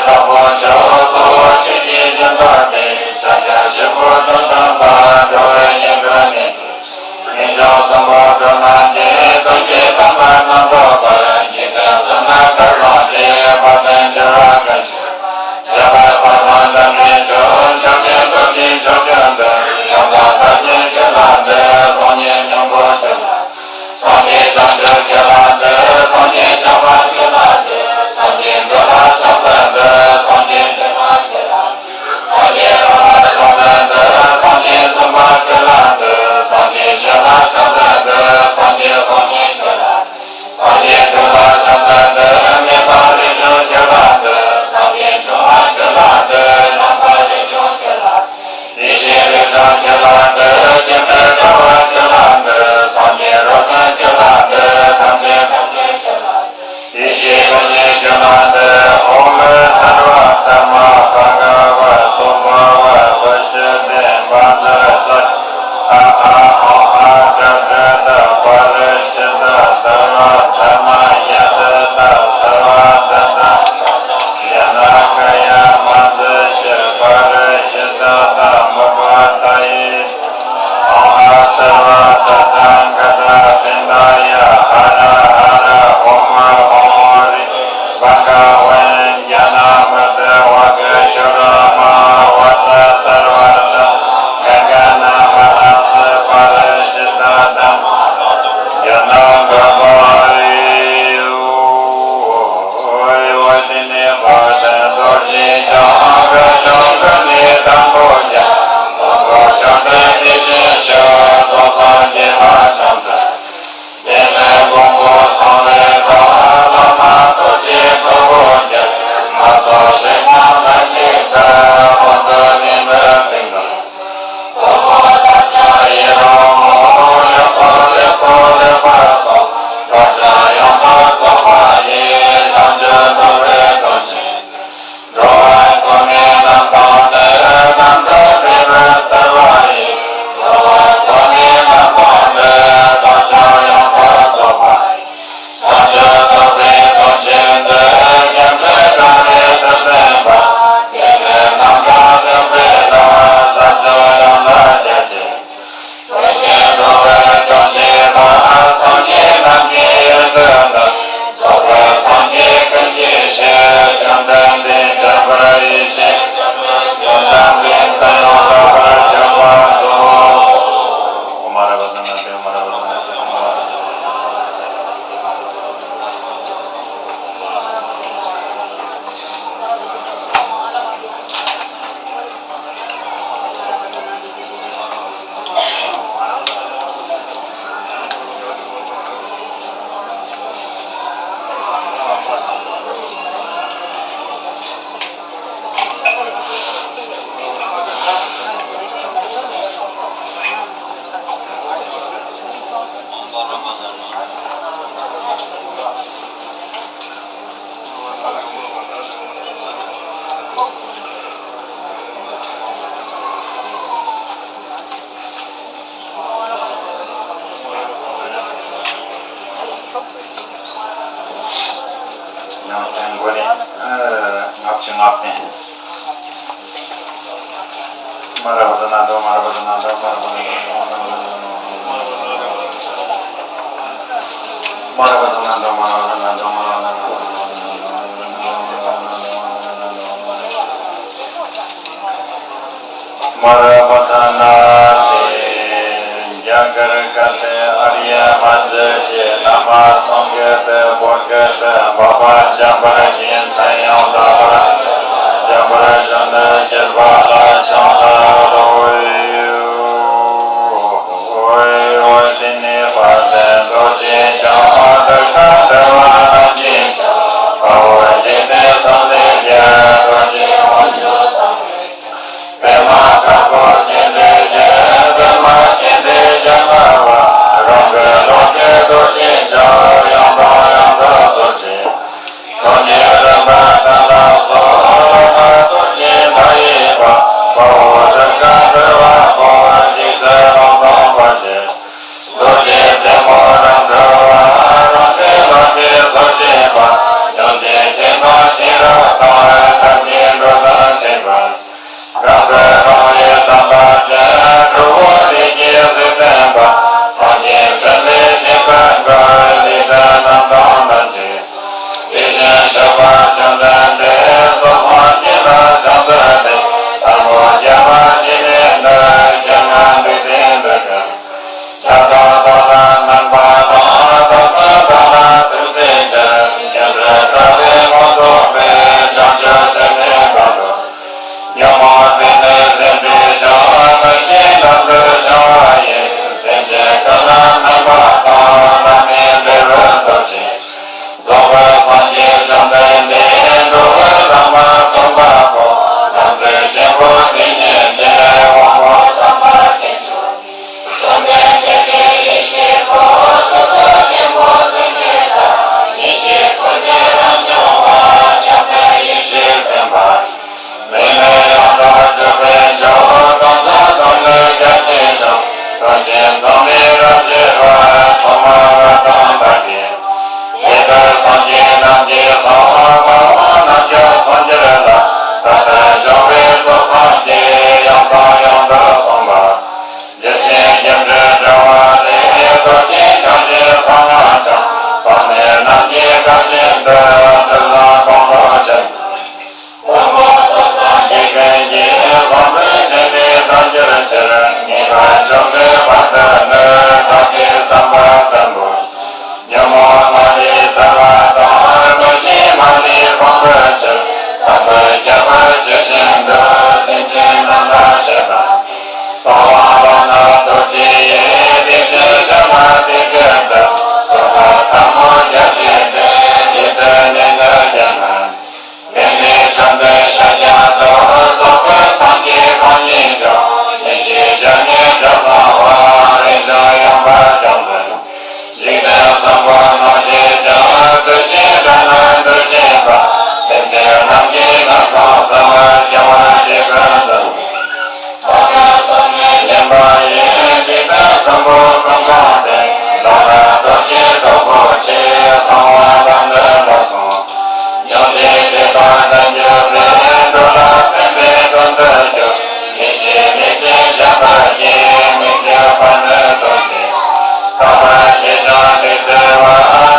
དང་པོ་མཆོག་གཙོ་བོ་ཆོས་ཀྱི་སྦྱིན་བདག་སྟེ། ཤཱཀྱ་ཤེས་པོ་དོན་དམ་པ། འགྲོ་བའི་ཉེས་དགྲ་ཉེ་དུ་ངེས་འབྱུང་གསུམ་པོ་སྒྲོལ་མ་ཉིད། ཀུན་གྱི་དམ་པ་རྣམ་རྟོག་པ། འཇིག་རྟེན་གསུམ་ན་སྐལ་བཟང་ཆེ། བ་དན་འགྱུར་བ་ཀུན་ཞི། ཁྱད་པར་བ་དན་འདྲ་མེད་མཆོག་མཆོག་སྦྱིན་སྟོབས་ཀྱིས་མཆོག་གྱུར་མཛད། ཡང་དག་ཐབས་ཀྱི་ཁྱོད་ལ་འདུད། སྟོང་ཉིད་སྙིང་པོ་ཁྱོད་ལ། སངས་རྒྱས་བྱང་ཆུབ་ཁྱོད་ལ་འདུད། སངས་རྒྱས་བྱམས་པ་ཁྱོད་ལ་འདུད། སངས་རྒྱས་འདུལ་བ་ཕྱག་འཚལ་འདུད། སངས་རྒྱས་འདུལ་བ་ཁྱོད་ལ། སངས་རྒྱས་རོལ་པ་ཕྱག་འཚལ་འདུད། སངས་རྒྱས་འཛུམ་པ་ཁྱོད་ལ་འདུད། སངས་རྒྱས་བཞད་པ་ཕྱག་འཚལ་འདུད། སངས་རྒྱས་སྲོག་སྙིང་ཁྱོད་ལ། སངས་རྒྱས་འདུལ་བ་ཕྱག་འཚལ་འདུད། མེ་ཏོག་ལས་བྱུང་ཁྱོད་ལ་འདུད། སངས་རྒྱས་འབྱུང་བ་ཁྱོད་ལ་འདུད། ནམ་མཁའ་ལས་བྱུང་ཁྱོད་ལ། ཡེ་ཤེས་ལས་བྱུང་ཁྱོད་ལ་འདུད། སྐྱེ་འགྲོའི་དགའ་བ་ཁྱོད་ལ་འདུད། སངས་རྒྱས་རོལ་སྟོན་ཁྱོད་ལ་འདུད། ཐམས་ཅད་ཐམས་ཅད་ཁྱོད་ལ་འདུད། ཡེ་ཤེས་ཀུན་གྱི་རྒྱུ་ལ་འདུད། ཨོཾ་སརྦ་དྷརྨ་བྷ་ག་ཝ་སུ་བྷ་ཝ་བི་ཤུདྡྷི་པཉྩ་ས་ཨ་ཨ་ཨོ་ཨ་པྲ་ཀྲི་ཏ་པ་རི་ཤུདྡྷ་སརྦ་དྷརྨ་ཡ་ཏི་ཏ་སརྦ་དྷ་ཏ། ཡ་ན་ག་ཡ་མཉྫུ་ཤི་པ་རི་ཤུདྡྷ་ཏ་མུ་པ་ཏ་ཡེ། ཨོཾ་ཨ་སརྦ་ཏ་ཐཱ་ག་ཏ་པིཎྜ་ཡ་ཧ་ར་ཧ་ར་ཧཱུྃ་ཧཱུྃ་ཧྲཱིཿ་བྷ་ག་ཝན་ཛྙཱ་ན་མ་ཏི་ཝཱ་ག་ཤྭ་ར་མ་ཧཱ་ཝཱ་ཙ་སརྦ་ཏ་ག་ག་ན་མ་ཧ་སི་པ་རི་ཤུདྡྷ་ཏ་ཛྙཱ་ན་ག་པ་ཡེ། འོ་དེ་ནས་བར་དུ་རྡོ་རྗེ་འཆང་དགུ་བྱུང་དགུ་ནས་དང་པོ་ཀྱང་དང་པོ་བྱང་དུ་དེ་བཞིན་གཤེགས་རྫོགས་སངས་རྒྱས་ལ་ཕྱག་འཚལ། དེ་ནས་མགོན་པོ་གསང་བའི་བདག་བླ་མ་རྡོ་རྗེ་གྲོགས་པོ་རྒྱལ་མ་སོགས་ཞལ་དང་ལྷན་ཅིག་ཏུ་གསོལ་འདེབས་ནི་འདི་ཚིག་འདི། མགོན་པོ་བདག་ཅག་ཡི་རང་ངོ་། ལེགས་སོ་ལེགས་སོ་ལེགས་པར་གསུངས། བདག་ཅག་ཡང་དག་རྫོགས་པ་ཡི། བྱང་ཆུབ་ཐོབ་པའི་དོན་ཆེན། འགྲོ་བ་ཀུན་ནས་རྣམ་དག་ནི། རྣམ་དག་ཐོས་པའི་ཚལ་བ་ཡི། འགྲོ་བ་ཀུན་ནས་རྣམ་དག་ནི། བདག་ཅག་ཡང་དག་རྫོགས་པ་ཡི། བྱང་ཆུབ་ཐོབ་པའི་དོན་ཆེན་མཛད། སྙིགས་མའི་དགྲ་བོའི་ཚུལ་བསྟན་པ། དེ་ནས་རྣམ་དག་ལེགས་པའི་སྣང་བ། ས་བཅུ་ཡང་དག་རྒྱ་ཆེ། དོན་གཞན་འགྲོ་བའི་དོན་བྱེད་པ། སངས་རྒྱས་རྣམས་ཀྱི་ཡོན་ཏན་ནི། རྫོགས་པའི་སངས་རྒྱས་ཀུན་གྱི་ཞལ། བཅོམ་ལྡན་འདས་མགོན་པོ་ཡེ་ཤེས་སེམས་དཔའི་དོན་དམ་པའི་མཚན་ཡང་དག་པར་བརྗོད་པར་མཛོད། ཡང་ཐེངས་མགོ་ནས་ལྔ་བཅུ་ང་བདུན། མ་ར་བ་ད་ན་དོ། མ་ར་བ་ད་ན་དོ། མ་ར་བ་ད་ན་དོ། མ་ར་བ་ད་ན་དོ། མ་ར་བ་ད་ན་དོ། མ་ར་བ་ད་ན་དོ། མ་ར་བ་ད་ན་དེ། རྒྱ་གར་སྐད་དུ། ཨཱརྱ་མཉྫུ་ཤྲཱི་ན་མ། སཾ་སྐྱིད་དུ། བོད་སྐད་དུ། འཕགས་པ་འཇམ་དཔལ་གྱི་མཚན་ཡང་དག་པར་བརྗོད་པ། འཇམ་དཔལ་གཞོན་ནུར་གྱུར་པ་ལ་ཕྱག་འཚལ་ལོ། འོ་དེ་ནས་བར་དུ་རྡོ་རྗེ་འཆང་དགུ་དང་འདུ་བ་རྣམས་ཀྱིས་ཀྱང་། དཔའ་བོ་འཇིག་རྟེན་གསུམ་ལས་རྒྱལ། རྡོ་རྗེ་དབང་ཕྱུག་གསང་བའི་པདྨ་དཀར་པོ་སྤྱན་རས་གཟིགས། པདྨ་སྤྱན་རས་གཟིགས་ལ་བ། རང་གི་ལོངས་སྤྱོད་རྡོ་རྗེ་འཆང་། ཡང་དང་ཡང་དུ་གསོལ་ཞིང་། ཕྱོགས་བཅུའི་རིམ་པར་བདག་ལ་གསོལ། བླ་མ་རྡོ་རྗེ་མཐའ་ཡས་པ། སོང་གསང་བ་སྐྱོང་བ་ཞིག་ཀུན་ཟུང་། སོང་ན་སོང་ནས་ཉན་པ་ཡིན། འཇིག་རྟེན་གསུམ་པོ་ཀུན་སྤངས་ཏེ། ལོག་ལྟ་རྡོ་རྗེ་སྟོབས་པོ་ཆེ། གསང་བ་ལམ་འདི་ལ་སོང་། སྙིང་རྗེ་ཆེ་དང་ལྡན་གྱུར་པའི། འགྲོ་ལ་ཕན་པའི་དོན་དུ་གྱུར། ཡེ་ཤེས་མེ་ལྕེ་འཇམ་པ་ཡིས། མི་འཇིགས་པ་ནི་རྡོ་རྗེ། དག་པ་ཆེ་ཞིང་དྲི་ཟར་བ།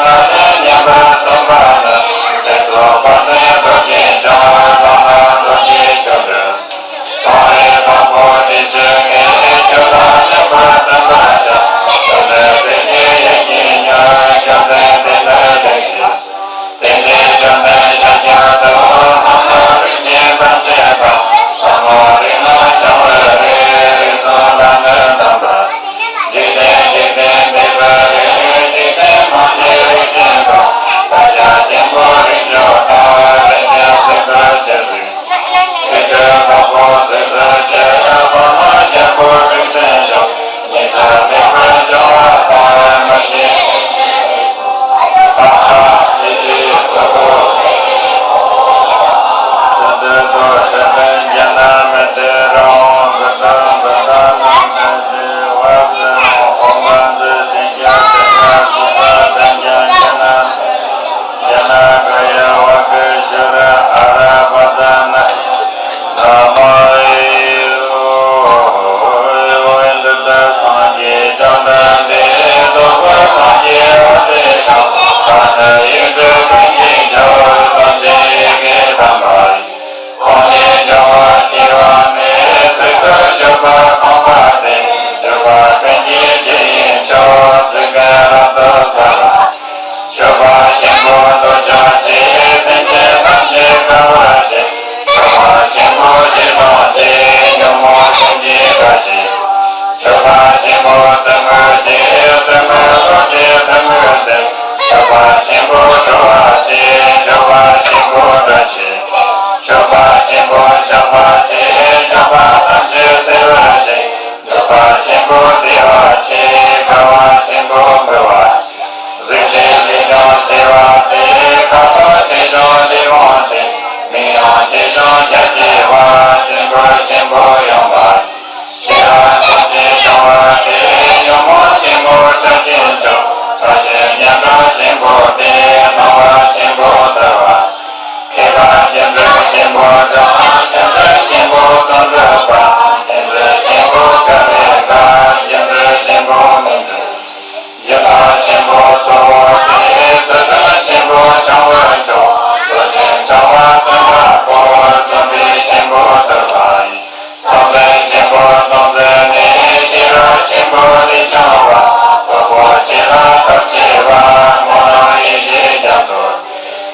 ང་ལས་ཉམས་པར་གསུངས་པ་ནི། དེ་སོགས་པ་ནི་རྡོ་རྗེ་འཆང་། ལག་ན་རྡོ་རྗེ་ཁྱོད་འདྲི། གསང་བའི་དང་པོ་དེ་ཕྱི་ངས། ཁྱོད་ལ་ལེགས་པར་བསྟན་པར་བྱ། ཁྱོད་ནི་སྲས་ཀྱི་ཡིད་ཀྱིས་ཉོན། ཁྱོད་འདི་དེ་ནི་ལེགས་ཞེས། དེ་འདྲའི་ཁྱོད་ནི་ཤཱཀྱ་ཐུབ། གསང་སྔགས་རིན་ཆེན་ཐམས་ཅད་དང་། གསང་སྔགས་རིག་སྔགས་འཆང་བའི་རིགས། རིགས་གསུམ་ལ་ནི་གདམས་པར། འཇིག་རྟེན་འཇིག་རྟེན་འདས་པའི་རིགས། འཇིག་རྟེན་ཐམས་ཅད་རིགས་ཆེན་དང་། ས་སྐྱ་ཆེན་པོ་རིགས་དྲུག་དང་། རིན་ཆེན་གསེར་ཐུར་ཆེ་ཟེར། སྲིད་དུ་དྭགས་པོ་ཟེར་ཚུལ་གྱི། གསང་སྔགས་ཆེན་པོ་དྲུག་ལྡན་ཞིང་། ཉེས་སུ་མེད་པར་བྱུང་བ་དང་། མི་སྐྱེ་ས་ཨ་ཏི་ཏི་ཕུ་གུ། སི་ཏུ་ཏོ་ཤ་ཏན་གྱ་ན་མི་ཏི་ར་འོང་། བུ་ཏོ་བུ་ཏོ་ནང་ཏི་ཏི་བ་ཏི་འོང་། ཧོ་མ་ཛི་ཏི་ཀྱ་ཏི་ཀ་ཏི་ཀ་ཏན་གྱ་གྱ་ན། ཡ་ན་ག་ཡ་བ་གི་ཤུ་ར་ཨ་ར་པ་ཙ་ན། ན་མ་ཡོ། འདི་ལྟར་སངས་རྒྱས་བཅོམ་ལྡན་འདས། རྫོགས་པའི་སངས་རྒྱས་ཨ་ཏི་ཤ། ད་ནི་ཡིག་དྲུག་ཀུན་གྱི་རྒྱལ་པོ། ཐམས་ཅད་ཡི་གེ་དམ་པ་ཡིས། ཁོང་ནས་བྱུང་བ་སྐྱེ་བ་མེད། ཚིག་ཏུ་བརྗོད་པ་ཁོམ་པ་སྟེ། བརྗོད་པ་ཀུན་གྱི་དགེ་བའི་མཆོག་ཚིག་ཀུན་རབ་ཏུ་གསལ་བ། སྤྱོད་པ་ཆེན་པོ་འདོད་ཆགས་ཀྱིས། སེམས་ཅན་ཐམས་ཅད་འགལ་བར་བྱེད། སྤྱོད་པ་ཆེན་པོ་ཞེ་སྡང་གིས། ཉོན་མོངས་ཀུན་གྱིས་རྒ་བྱེད། སྤྱོད་པ་ཆེན་པོ་གཏི་མུག་གིས། གཏི་མུག་བློ་གྲོས་གཏི་མུག་སེལ། སྤྱོད་པ་ཆེན་པོ་སྤྲོ་བ་གིས། སྤྱོད་པ་ཆེན་པོ་དགྲ་བྱེད། སྤྱོད་པ་ཆེན་པོ་ཆགས་པ་གིས། ཆགས་པ་ཐམས་ཅད་སེལ་བར་བྱེད། སྤྱོད་པ་ཆེན་པོ་བདེ་བ་གིས། དགའ་བ་ཆེན་པོ་འབུལ་བ་གིས། གཟུགས་ཆེ་ལུས་ཀྱང་ཆེ་བ་སྟེ། ཁ་དོག་ཆེ་ཞིང་ལུས་ཕུང་ཆེ། མིང་ཡང་ཆེ་ཞིང་རྒྱ་ཆེ་བ། སྐྱེ་འགྲོ་ཆེན་པོ་ཡོང་བ། ཤེས་རབ་ཐམས་ཅད་སྦྱོང་བ་སྟེ། ཉོན་མོངས་ཆེན་པོ་བཤགས་ཀྱི་མཆོག། བཀྲ་ཤིས་སྙན་གྲགས་ཆེན་པོ་སྟེ། སྣང་བ་ཆེན་པོ་གསལ་བ། མཁས་པ་སྒྱུ་འཕྲུལ་ཆེན་པོ་འཆང་། སྒྱུ་འཕྲུལ་ཆེན་པོ་དོན་གྲུབ་པ། སྒྱུ་འཕྲུལ་ཆེན་པོ་དགའ་བའི་དགའ། སྒྱུ་འཕྲུལ་ཆེན་པོ་མིག་འཕྲུལ། སྒྱུ་མ་ཆེན་པོ་གཙོ་བོ་སྟེ། རྫུ་འཕྲུལ་ཆེན་པོ་འཆང་བའི་མཆོག། རྫུ་ཆེན་འཆང་བ་དོན་དག་པོ། རྫུ་འཕྲུལ་ཆེན་པོ་ཐུབ་པ་ཡི། བསམ་གཏན་ཆེན་པོ་སྟོང་བརྩེགས་ནས། ཤེས་རབ་ཆེན་པོ་ལས་བྱུང་བ། སྟོབས་པོ་ཆེ་ལ་སྟོབས་ཆེ་བ། སྨོན་ལམ་ཡེ་ཤེས་རྒྱ་མཚོ།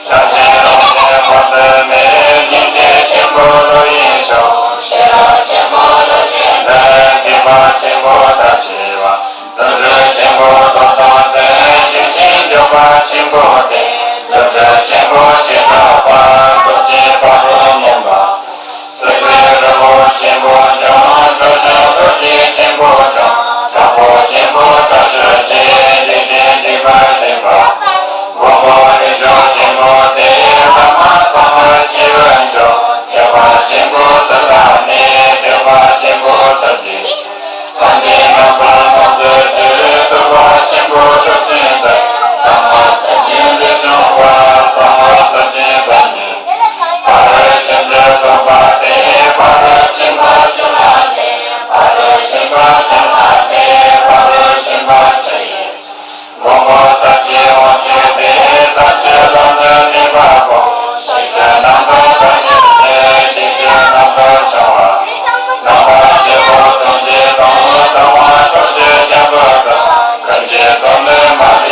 ཕྱག་ཆེན་ལོངས་སྤྱོད་དཔག་ཏུ་མེད། སྙིང་རྗེ་ཆེན་པོ་བློ་ཡི་མཆོག། ཤེས་རབ་ཆེན་པོ་བློ་ཆེན་ལྡན། མཁས་པ་ཆེན་པོ་ཐབས་ཆེ་བ། རྫུ་འཕྲུལ་ཆེན་པོ་སྟོབས་དང་ལྡན། ཤུགས་ཆེན་མགྱོགས་པ་ཆེན་པོ་སྟེ། རྫུ་འཕྲུལ་ཆེན་པོ་ཆེ་དྲགས་པ། སྟོབས་ཆེན་དཔའ་བོ་ཉམས་པ། སྲིད་པའི་རི་བོ་ཆེན་པོ་འཇོམས། ཁྲོ་ཆུ་རྡོ་རྗེ་ཆེན་པོ་འཆང་། དྲག་པོ་ཆེན་པོ་དྲག་ཤུལ་གྱིས། འཇིགས་ཤིང་འཇིགས་པར་བྱེད་པ། མགོན་པོ་རིགས་དྲུག་ཆེན་པོ་སྟེ། བླ་མ་གསང་བ་ཆེ་བའི་མཆོག། ཐེག་པ་ཆེན་པོ་ཚུལ་ལ་གནས། ཐེག་པ་ཆེན་པོ་ཚུལ་གྱིས། སངས་རྒྱས་རྣམ་པར་སྣང་མཛད་ཀྱི། ཐེག་པ་ཆེན་པོ་སྟོབས་ཆེན་ལྡན། གསང་སྔགས་ཚུལ་གྱིས་ལས་བྱུང་བ། གསང་སྔགས་ཚུལ་གྱིས་བསྟན་ནས། ཕ་རོལ་ཕྱིན་ཅི་ལོག་པ་སྟེ། ཕ་རོལ་ཕྱིན་པ་བཅུ་ལ་གནས། ཕ་རོལ་ཕྱིན་པ་བརྒྱད་ལ་གནས། ཕ་རོལ་ཕྱིན་པ་བཅུ་ཡི། མགོན་པོ་ས་བཅུའི་དབང་ཕྱུག་སྟེ། ས་བཅུ་ལ་ནི་གནས་པ་དགོངས། ཤེས་བཅུ་རྣམ་དག་ཐོབ་ནས་ཀྱི། ཤེས་བཅུ་རྣམ་དག་འཆང་བ། རྣམ་པ་བཅུ་པོ་སྟོང་གཅིག་དང་། གྲགས་པ་སྟོང་གཅིག་རྒྱལ་པོ་དང་། ཀུན་གྱི་དོན་ནི་མ་ལུས་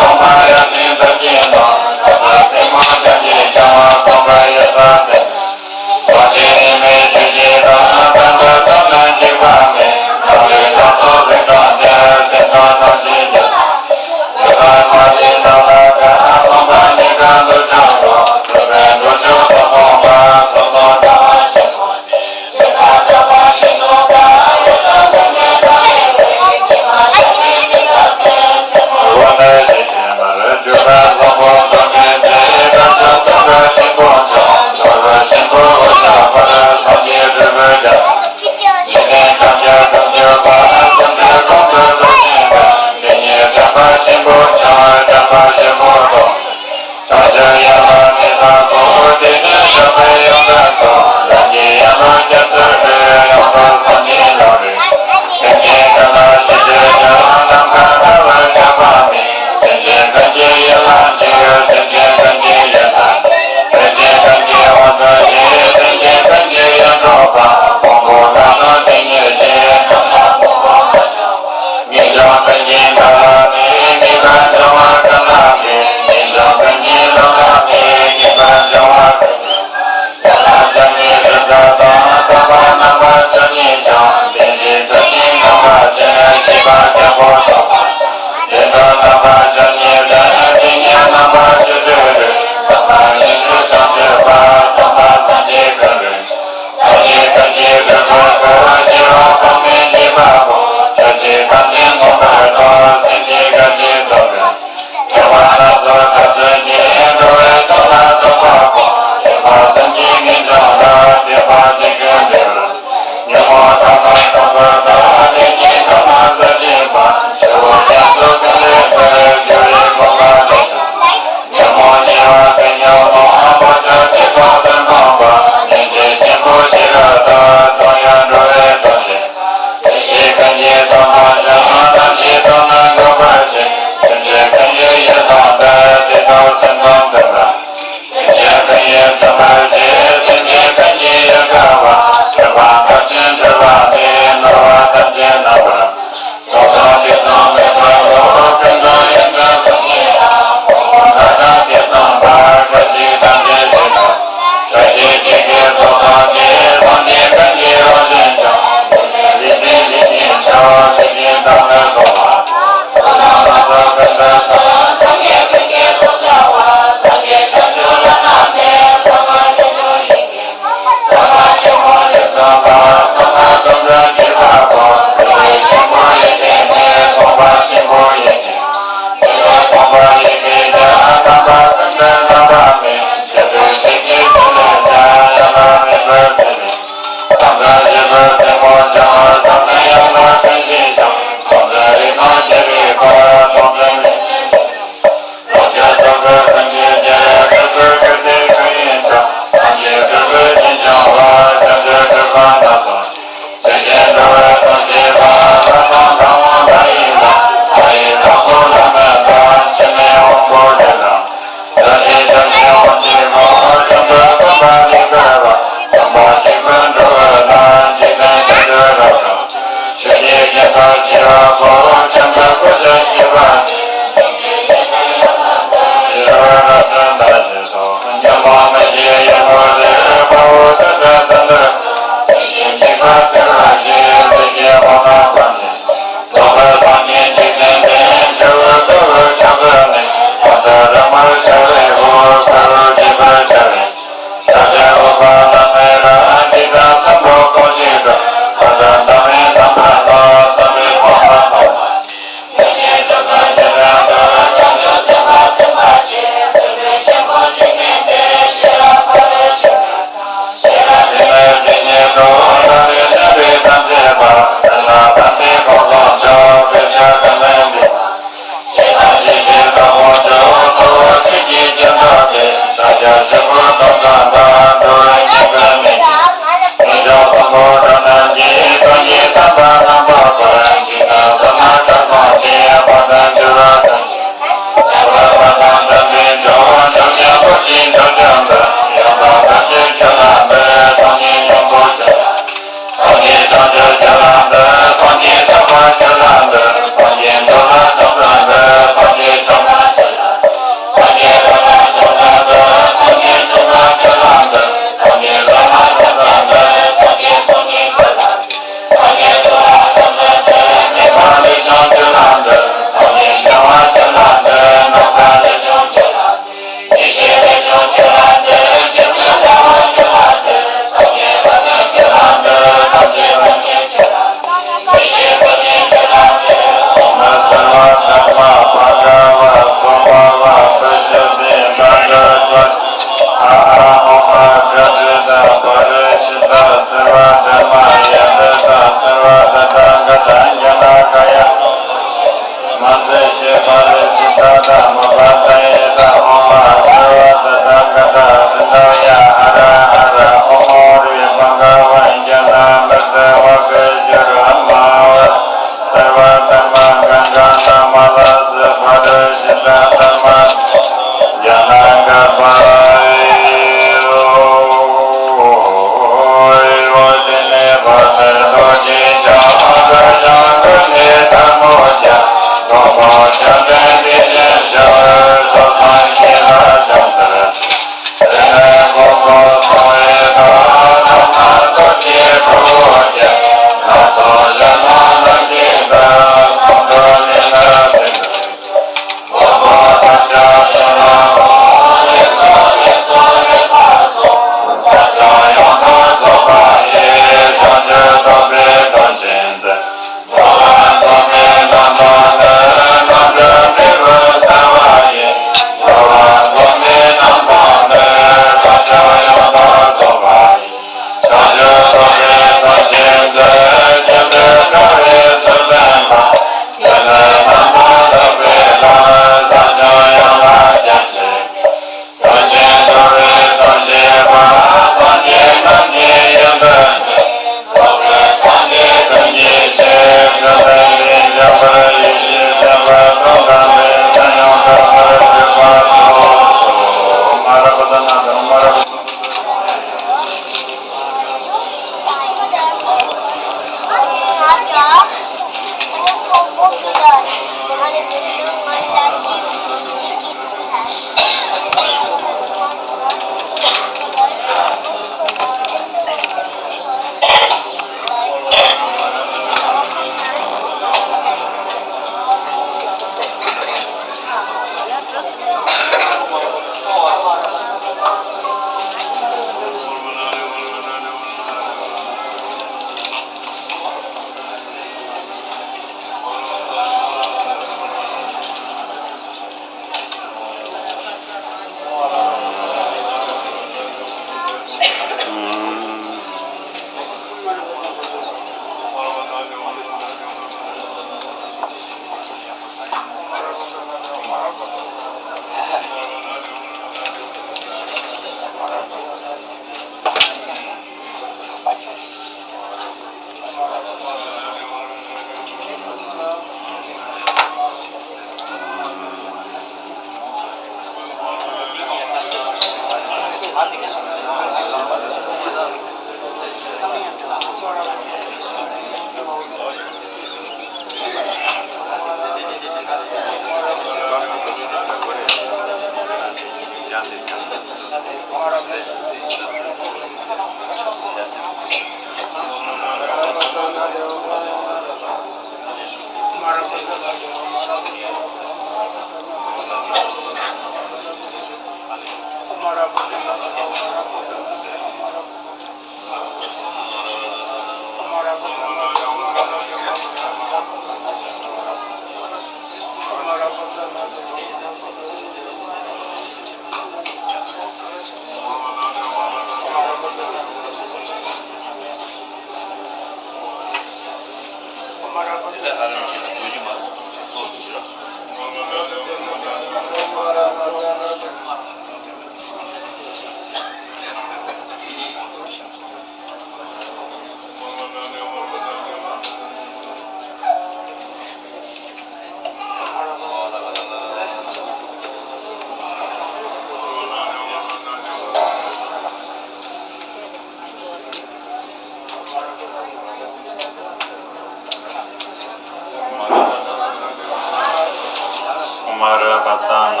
མར་པ་ཙ་ན་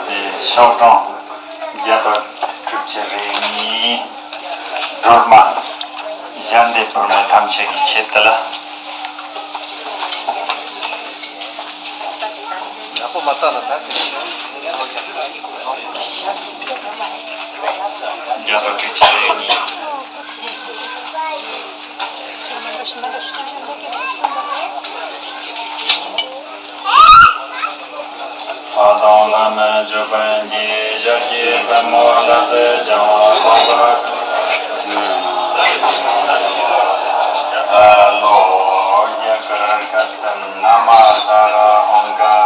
དེ་ཤོག་གྲངས་བརྒྱ་དང་དྲུག་ཅུ་རེ་གཉིས། སྒྲོལ་མ་གཞན་སྡེ་བུད་མེད་ཐམས་ཅད་ཀྱི་ཆེད་དུ་ལ། ཡག་པོ་མ་བལྟས་ན་ད་དེ་བཞག་ན་ཡག་པོ་མ་རེད། བརྒྱ་དང་དྲུག་ཅུ་རེ་གཉིས། ཕ་དང་བླ་མའི་ཇོ་བོན་གྱི་ཞབས་ཀྱི་རྩེ་མོ་ལ་དེ་ཀྱང་བསམ་པ་ལོ་རྒྱ་གར་ཁ་ཏན་ན་མ་ད་ར་ཨོང་ཀ་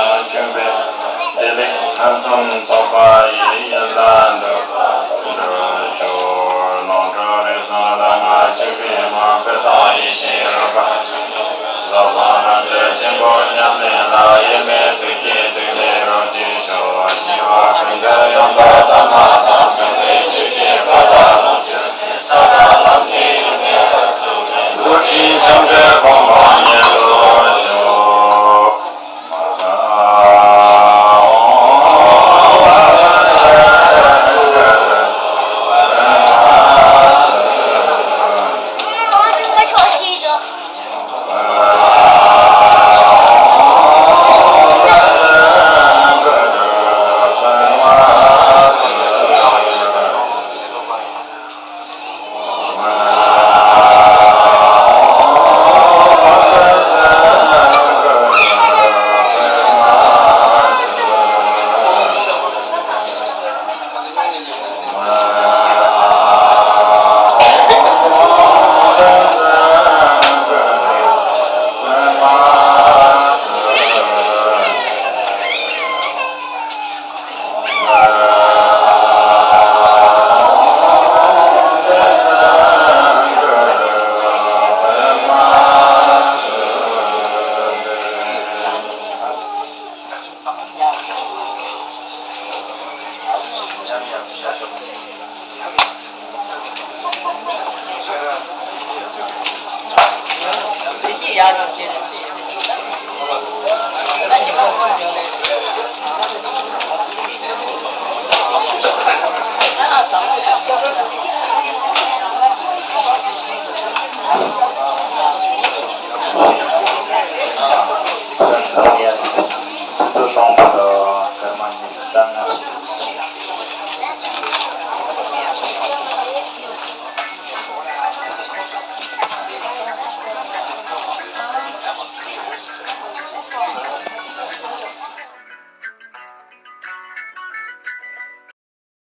བྱོན་པའི་བདེ་ལེགས་ཕུན་སུམ་ཚོགས་པ་ཡི་ཡིད་ལ་འགྲོ་འགྲོ་ཞུ། ནོར་འཁྲུལ་རིགས་གསུམ་ལ་མ་ཆགས་པའི་མ་བུ་དང་ཡེ་ཤེས་རོལ་པ། བཟང་པོ་རྣམ་དཔྱོད་ཆེན་པོ་ཉམས་ལེན་ལ་